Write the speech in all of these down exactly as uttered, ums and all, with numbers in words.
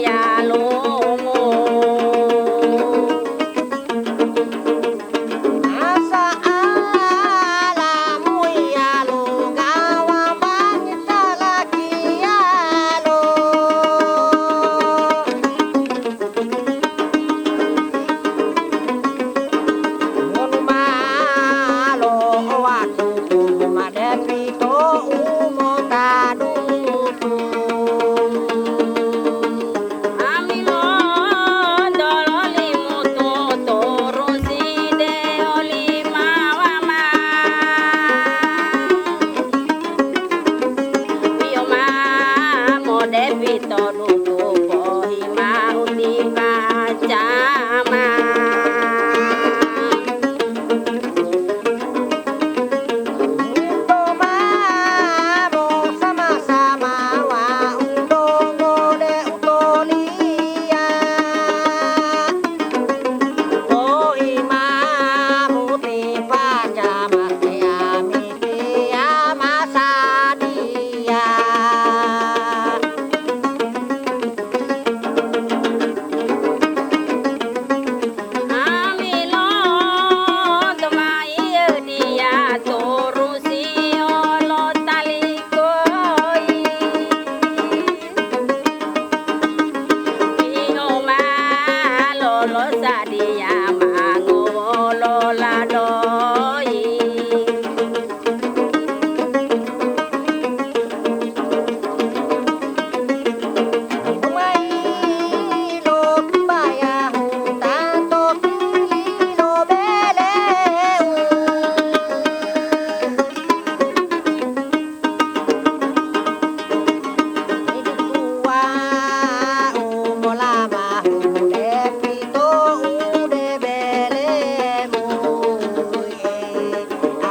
Yalomo. Masa'alamu yalo gawa bangi talakiyalo. Wonu ma lo'owatutu ma depito u mota dutu. Ami motololimu tuturusi de olimawa ma. Wiyo ma modepito dutu pohimau ti pacama. Uto mamo sama-sama wau donggo de utoliya. Poimamu ti pacama te ami tiya masadiya. Ami lonto mayi diya turusi olo talikoi. Tiyo ma lolo sadiya ma ngowolola doyi.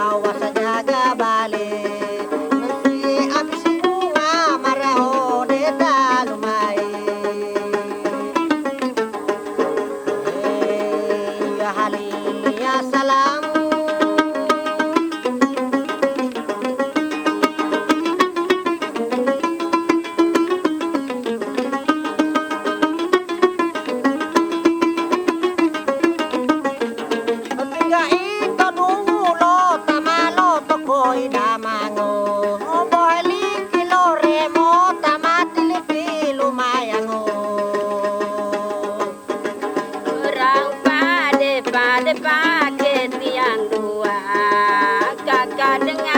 Awa sajaga bale, musi abisi bunga maraho de talu mayi. Eya haliya salamu. Tingga ito dungu lo ta ma lotokoi damango, bohe liki lo remo ta ma tilipi lumayango. Orang pade-pade pake tiang dua, kakak dengan